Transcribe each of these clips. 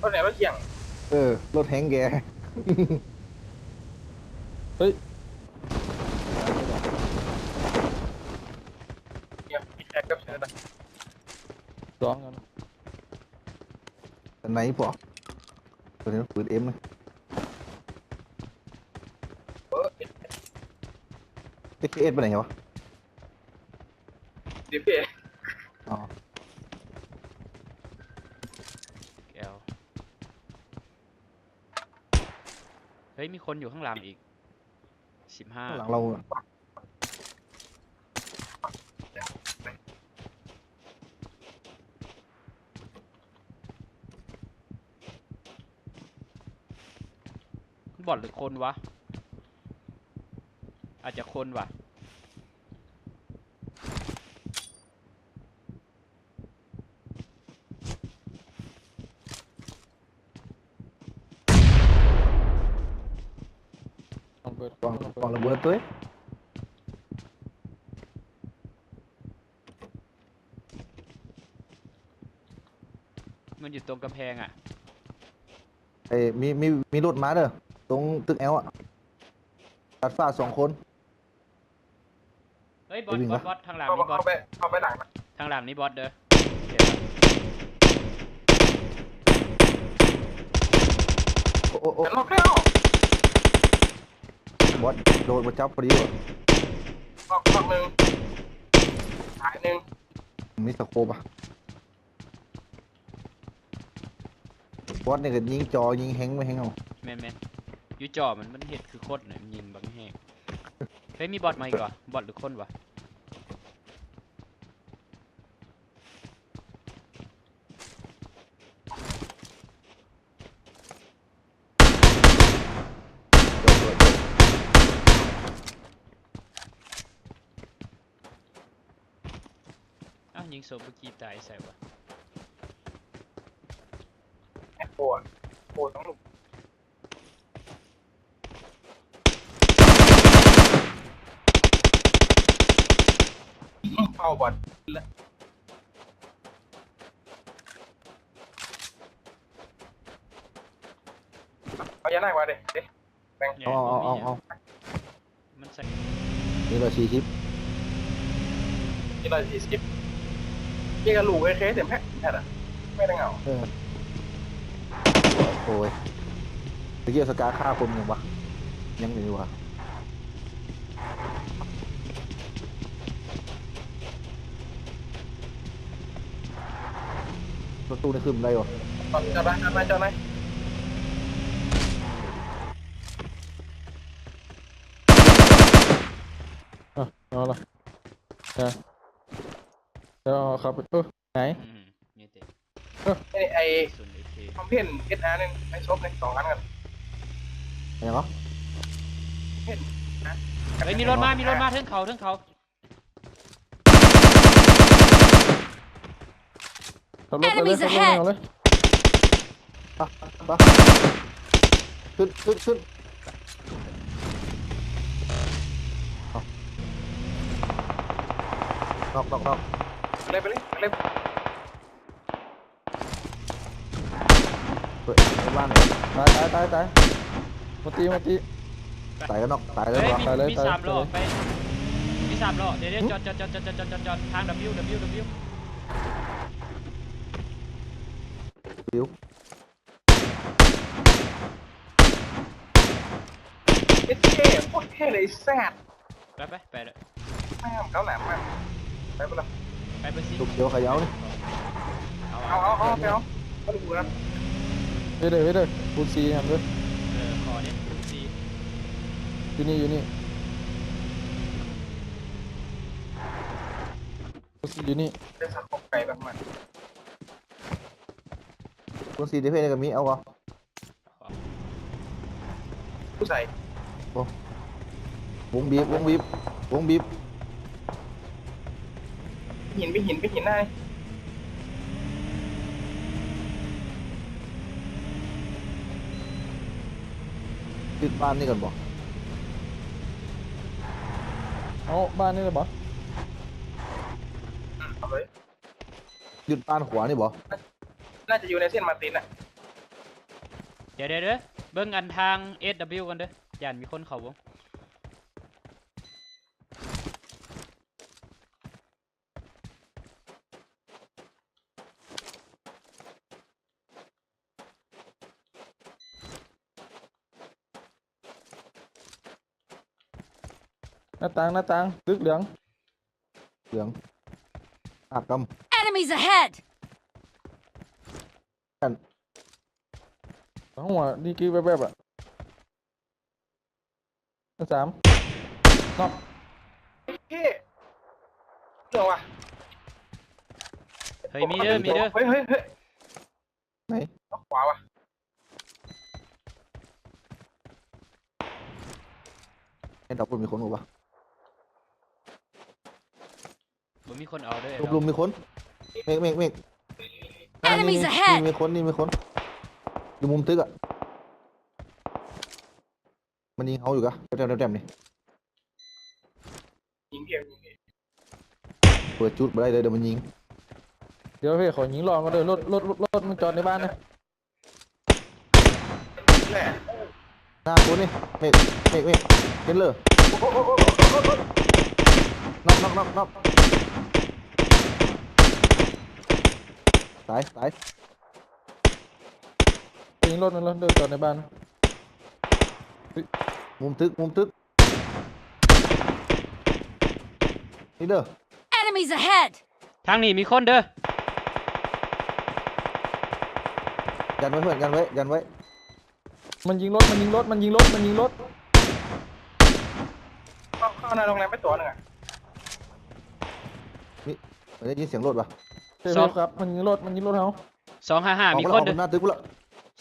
ລົດແຮງລົດທ່ຽງ ເອີ ລົດແຮງແກ ເຮີ້ຍ ສອງອັນ ອັນໄຫນພໍ ຕົວນີ້ມັນປືນເອັມ ເອີ ເອັມເອເອັດ ໄປໄຫນວະ? ດີເພ ອໍ ແອວ ເຮີ້ຍ ມີຄົນຢູ່ຂ້າງຫຼັງອີກ ສິບຫ້າ ຂ້າງຫຼັງເຮົາ ບອດຫຼືຄົນວະ? ອາດຈະຄົນວະ. ວາງ ວາງລະເບີດເລີຍ ມັນຢູ່ຕົງກຳແພງອະ. ເອີ ມີ ມີ ມີລົດມາເດີ ຕົງຕຶກແອວອະ ດາດຟ້າສອງຄົນ. ເຮີ້ຍ ບອດ ບອດ ບອດ ທາງຫຼັງນີ້ບອດ ເຂົ້າໄປ ເຂົ້າໄປຫຼັງ ທາງຫຼັງນີ້ບອດເດີ. ໂອ້ ໂອ້ ໂອ້ ນອກແລ້ວ ບອດໂດດມາຈັບພໍດີ. ນອກ ນອກໜຶ່ງ ຕາຍໜຶ່ງ. ມີສະໂຄບອະ? ບອດນີ້ກໍຍິງຈໍ ຍິງແຮງໄປແຮງເອົາ. ແມ່ນໆ ຢູ່ຈໍມັນ ມັນເຮັດຄືຄົນນະ ຍິງບັກແຮງ. ເຮີ້ຍ ມີບອດມາອີກຫວາ? ບອດຫຼືຄົນຫວາ? ອ້າວ ຍິງສົບເມື່ອກີ້ຕາຍໃສຫວາ? ໂອ້ ໂອ້ ຕ້ອງລຸກ ເຂົ້າບອດ ເອົາຢາໜ້າກວ່າເດ້ ເດ້ ແບ່ງ ເອົາ ເອົາ ເອົາ ເອົາ. ມັນໃສ່ ມີຮ້ອຍສີ່ສິບ ມີຮ້ອຍສີ່ສິບ ມີກະລູກເອເຄເຕັມແພັກແທ້ລະ ແມ່ນເອົາ. ເອີ ໂອ້ຍ ຕະກີ້ສະກາຂ້າຄົນຍັງວະ ຍັງຢູ່ຫວາ? ລົດຕູ້ນີ້ຂຶ້ນໄດ້ບໍ່? ຈອດ ຈອດໄວ້ ຈອດໄວ້ ຈອດໄວ້. ອ່ະ ເອົາລະ ເອີ ເອົາ ເອົາຂັບ ເອີ ໄຫນ? ອືມ ນີ້ຕິ ເອີ ໄອ້ ໄອ້ ສູນເອເຄ ຄອມເພນເອັດອາ ໜຶ່ງ ໄມ້ສົບ ສອງອັນກັນ ຫຍັງຫວະ? ເຫັນນະ ເຮີ້ຍ ມີລົດມາ ມີລົດມາ ເທິງເຂົາ ເທິງເຂົາ. ຂັບລົດໄປເລີຍ Enemies ahead ຂັບລົດໄປເລີຍ ໄປ ໄປ ຂຶ້ນ ຂຶ້ນ ຂຶ້ນ ເອົາ ນອກ ນອກ ນອກ ໄປເລີຍ ໄປເລີຍ ໄປເລີຍ. ເຮີ້ຍ ໃນບ້ານ ຕາຍ ຕາຍ ຕາຍ ຕາຍ ໝົດຕີ ໝົດຕີ ຕາຍກັນນອກ ຕາຍເລີຍ ເຮີ້ຍ ມີ ຕາຍເລີຍ ມີສາມລໍ້ ຕາຍເລີຍ ໄປ ມີສາມລໍ້ ດຽວ ດຽວ ຈອດ ຈອດ ຈອດ ທາງ W W W W W ເອັດເຄ ໂຄດເທ່ເລີຍໄອ້ແຊດ. ໄປ ໄປ ໄປເລີຍ ແມ່ນເຂົາແຫຼະ ມາ ໄປພຸ້ນລະ ໄປເບີສີ່ ລູກຂຽວຂະເຍົານີ້ ເອົາ ເອົາ ເອົາ ເອົາ ໄປເອົາ ບໍ່ໄດ້ຮູ້ນະ ເຮັດເດີ ເຮັດເດີ ຄູນສີ່ຫັ້ນເດີ ເອີ ຂໍເດ້ ຄູນສີ່ ຢູ່ນີ້ ຢູ່ນີ້ ຄູນສີ່ຢູ່ນີ້ ໄດ້ສັກຂອງໄກບັກມັນ ຄູນສີ່ທີ່ເພກກໍມີ ເອົາບໍ່? ຢູ່ໃສ? ໂອ້ ວົງບີບ ວົງບີບ ວົງບີບ ຫີນ ໄປຫີນ ໄປຫີນໄດ້ ຍຶດບ້ານນີ້ກ່ອນບໍ່? ເອົາບ້ານນີ້ເລີຍບໍ່? ອືມ ເອົາເລີຍ. ຍຶດບ້ານຂວານີ້ບໍ່? ໜ້າຈະຢູ່ໃນເສັ້ນມາຕິນນະ. ດຽວໆໆ ເບິ່ງອັນທາງ ເອສດັບເບິນຢູ ກ່ອນເດີ ຢ້ານມີຄົນເຂົ້າວົງ. ໜ້າຕ່າງ ໜ້າຕ່າງ ຕຶກເຫຼືອງ ເຫຼືອງ ອາກຳ Enemies ahead! ຫົວດີກຣີແວບໆ ອະ ສາມ ນັອກ ເອີ ເອີຫຍັງວະ? ເຮີ້ຍ ມີເດີ ມີເດີ ເຮີ້ຍ ເຮີ້ຍ ເຮີ້ຍ ໄໝ? ເອົາຂວາວະ ໃນດອກພຸ້ນມີຄົນບໍ່ວະ? ບໍ່ມີຄົນເອົາເດີ ລຸ່ມໆ ມີຄົນ ເມກ ເມກ ເມກ Enemies ahead! ນີ້ມີຄົນ ນີ້ມີຄົນ ຢູ່ມຸມຕຶກອະ ມັນຍິງເຮົາຢູ່ກະ ແຕ້ມໆໆ ນີ້ ຍິງພຽງ ຍິງພຽງ ເປີດຈຸດບໍ່ໄດ້ເດີ ດຽວມັນຍິງ ດຽວເພ ຂໍຍິງລອງກ່ອນເດີ ລົດ ລົດ ລົດ ລົດມັນຈອດໃນບ້ານນະ ແຫຼະ ໜ້າກູນີ້ ເມກ ເມກ ເມກ ເຫັນເລີຍ ໂອ້ ໂອ້ ໂອ້ ໂອ້ ໂອ້ ໂອ້ ໂອ້ ໂອ້ ໂອ້ ໂອ້ ໂອ້ ໂອ້ ຕາຍ ຕາຍ ຍິງລົດ ລົດ ລົດຈອດໃນບ້ານ ເຮີ້ຍ ມຸມຕຶກ ມຸມຕຶກ ນີ້ເດີ Enemies ahead! ທາງນີ້ມີຄົນເດີ ຢັນໄວ້ເພື່ອນ ຢັນໄວ້ ຢັນໄວ້ ມັນຍິງລົດ ມັນຍິງລົດ ມັນຍິງລົດ ມັນຍິງລົດ ເຂົ້າ ເຂົ້າໃນໂຮງແຮມໄປຕົວໜຶ່ງອະ ນີ້ ໄດ້ຍິນສຽງລົດວະ ເອີ ສອງ ຄັບ ມັນຍິງລົດ ມັນຍິງລົດເຮົາ ສອງຫ້າຫ້າ ມີຄົນເດີ ອອກມາແລ້ວ ອອກມາແລ້ວ ໜ້າຕຶກພຸ້ນລະ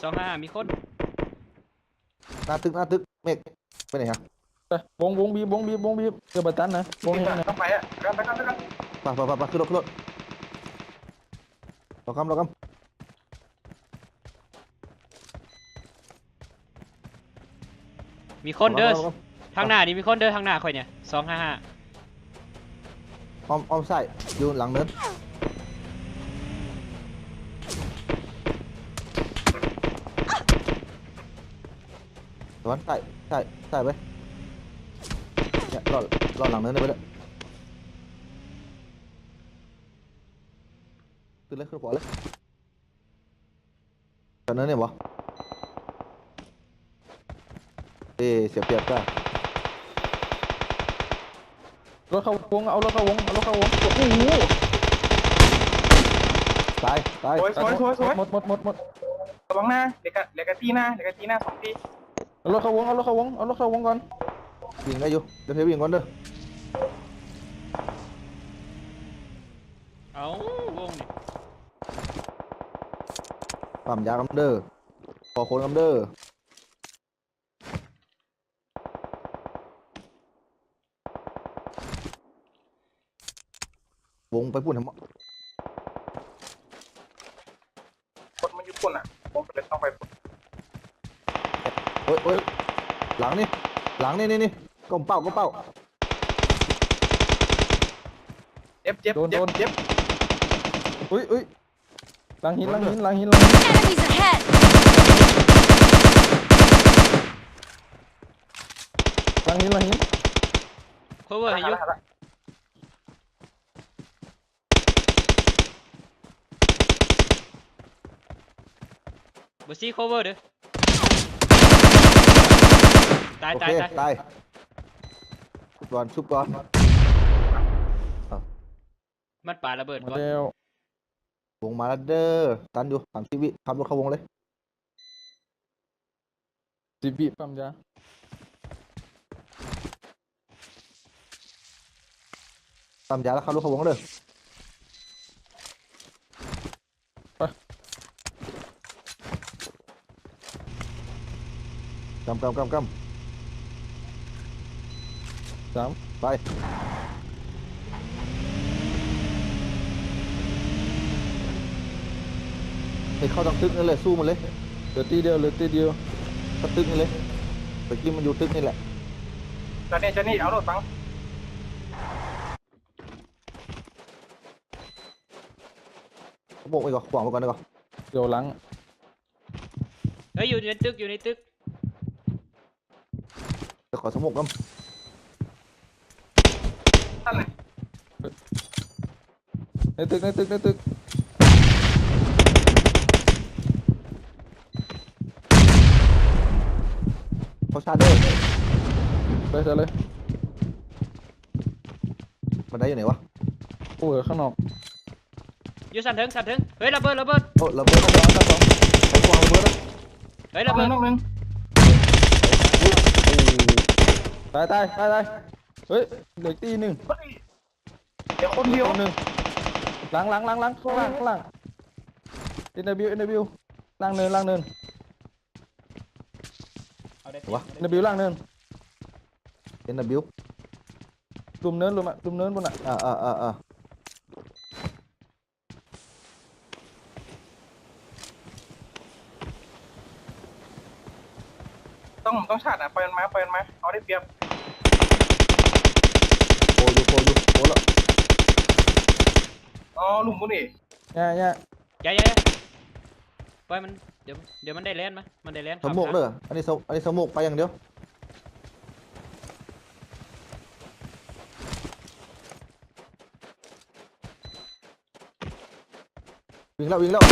ສອງຫ້າຫ້າ ມີຄົນ ໜ້າຕຶກ ໜ້າຕຶກ ເມກ ໄປໃນຫະ? ເອີ ວົງ ວົງບີບ ວົງບີບ ວົງບີບ ເອີ ບໍ່ຕັນນະ ວົງແຮງນະ ຕ້ອງໄປອະ ໄປກ່ອນ ໄປກ່ອນ ໄປກ່ອນ ໄປ ໄປ ໄປ ຂຶ້ນລົດ ຂຶ້ນລົດ ລໍກ່ອນ ລໍກ່ອນ ມີຄົນເດີ ລໍກ່ອນ ລໍກ່ອນ ທາງໜ້ານີ້ມີຄົນເດີ ທາງໜ້າຂ້ອຍນີ້ ສອງຫ້າຫ້າ ອ້ອມ ອ້ອມຊ້າຍ ຢູ່ຫຼັງເນີນ ຕາວັນ ຊ້າຍ ຊ້າຍ ຊ້າຍໄປ ເນຍ ລອດ ລອດຫຼັງເນີນໄດ້ໄປເດີ ຂຶ້ນເລີຍ ຂຶ້ນຂວາເລີຍ. ຈາກເນີນນີ້ບໍ່? ເອີ ເສຍປຽບຈ້າ. ລົດເຂົ້າວົງ ເອົາລົດເຂົ້າວົງ ເອົາລົດເຂົ້າວົງ. ໂອ້ໂຫ ຕາຍ ຕາຍ. ສວຍ ສວຍ ສວຍ ສວຍ. ໝົດ ໝົດ ໝົດ ໝົດ. ລະວັງນະ ເດກະ ເດກະຕີນະ ເດກະຕີນະ ສອງຕີ. ເອົາລົດເຂົ້າວົງ ເອົາລົດເຂົ້າວົງ ເອົາລົດເຂົ້າວົງກ່ອນ. ວິ່ງໄດ້ຢູ່ ດຽວເພວິ່ງກ່ອນເດີ. ເອົາວົງນີ້ ປ້ຳຢາກຳເດີ ຂໍຄົນກຳເດີ. ວົງໄປພຸ້ນຫັ້ນບໍ? ຄົນມັນຢູ່ພຸ້ນນະ ວົງໄປເລີຍ ຕ້ອງໄປພຸ້ນ. ໂອ້ຍ ໂອ້ຍ ຫຼັງນີ້ ຫຼັງນີ້ ນີ້ ນີ້ ກ້ອມເປົ້າ ກ້ອມເປົ້າ. ເຈັບ ເຈັບ ໂດນ ເຈັບ ໂດນ ເຈັບ. ອຸ້ຍ ອຸ້ຍ. ຫຼັງຫີນ ຫຼັງຫີນ ຫຼັງຫີນ ຫຼັງຫີນ. Enemies ahead! ຫຼັງຫີນ ຫຼັງຫີນ. Cover ໃຫ້ຢູ່. ເບີສີ່ cover ເດີ. ຕາຍ ຕາຍ ຕາຍ ຕາຍ. ຊຸບກ່ອນ ຊຸບກ່ອນ. ມັນປາລະເບີດກ່ອນ. ວົງມາແລ້ວເດີ ຕັນຢູ່ ສາມສິບວິ ຂັບລົດເຂົ້າວົງເລີຍ. ສິບວິ ປ້ຳຢາ ປ້ຳຢາແລ້ວຂັບລົດເຂົ້າວົງເດີ. ໄປ ກຳ ກຳ ກຳ ກຳ. ສາມ ໄປ. ເຮັດເຂົ້າທາງຕຶກນັ້ນແຫຼະ ສູ້ມັນເລີຍ. ເຫຼືອຕີດຽວ ເຫຼືອຕີດຽວ. ທາງຕຶກນີ້ເລີຍ ຕະກີ້ມັນຢູ່ຕຶກນີ້ແຫຼະ. ຈາກນີ້ ຈາກນີ້ ເອົາໂລດ ຟັງ. ຂະໂມກໄປກ່ອນ ຂວາງໄປກ່ອນ ໄດ້ກ່ອນ. ດຽວຫຼັງ. ເຮີ້ຍ ຢູ່ໃນຕຶກ ຢູ່ໃນຕຶກ. ດຽວຂໍສະໂມກກ່ອນ. ໃນຕຶກ ໃນຕຶກ ໃນຕຶກ. ເຂົາຊາດເດີ. ໄປຊະເລີຍ. ບັນໄດຢູ່ໃນວະ? ໂອ້ຍ ຂ້າງນອກ. ຢູ່ຊັ້ນເທິງ ຊັ້ນເທິງ. ເຮີ້ຍ ລະເບີດ ລະເບີດ. ໂອ້ ລະເບີດ ລະເບີດ ຊັ້ນສອງ. ໄປຂວາ ລະເບີດ. ເຮີ້ຍ ລະເບີດ ນອກໜຶ່ງ. ຕາຍ ຕາຍ ຕາຍ ຕາຍ. ເຮີ້ຍ ເຫຼືອອີກຕີໜຶ່ງ. ເອີ ດຽວຄົນດຽວ ໜຶ່ງ. ຫຼັງ ຫຼັງ ຫຼັງ ຫຼັງ ຂ້າງຫຼັງ ຂ້າງຫຼັງ. ເອັນດັບເບິນຢູ ເອັນດັບເບິນຢູ ຫຼັງເນີນ ຫຼັງເນີນ. ເອົາໄດ້ ເອັນດັບເບິນຢູ ຫຼັງເນີນ. ເອັນດັບເບິນຢູ ລຸ່ມເນີນ ລຸ່ມ ລຸ່ມເນີນພຸ້ນນະ. ອ່າ ອ່າ ອ່າ ອ່າ. ຕ້ອງ ຕ້ອງຊາດນະ ປ່ອຍມັນມາ ປ່ອຍມັນມາ ເຮົາໄດ້ປຽບ. ໂອ້ຢູ່ ໂອ້ຢູ່ ໂອ້ລະ. ອໍ ຫຼຸມພຸ້ນນີ້. ຢ່າ ຢ່າ ຢ່າ ຢ່າ ຢ່າ ປ່ອຍມັນ. ດຽວ ດຽວມັນໄດ້ແລ່ນມາ ມັນໄດ້ແລ່ນຂ້າມ. ສະໂມກເດີ ອັນນີ້ສະ ອັນນີ້ສະໂມກໄປຢ່າງດຽວ. ວິ່ງແລ້ວ ວິ່ງແລ້ວ.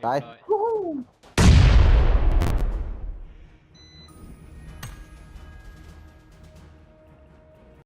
ຕາຍ. ຮຽບຮ້ອຍ.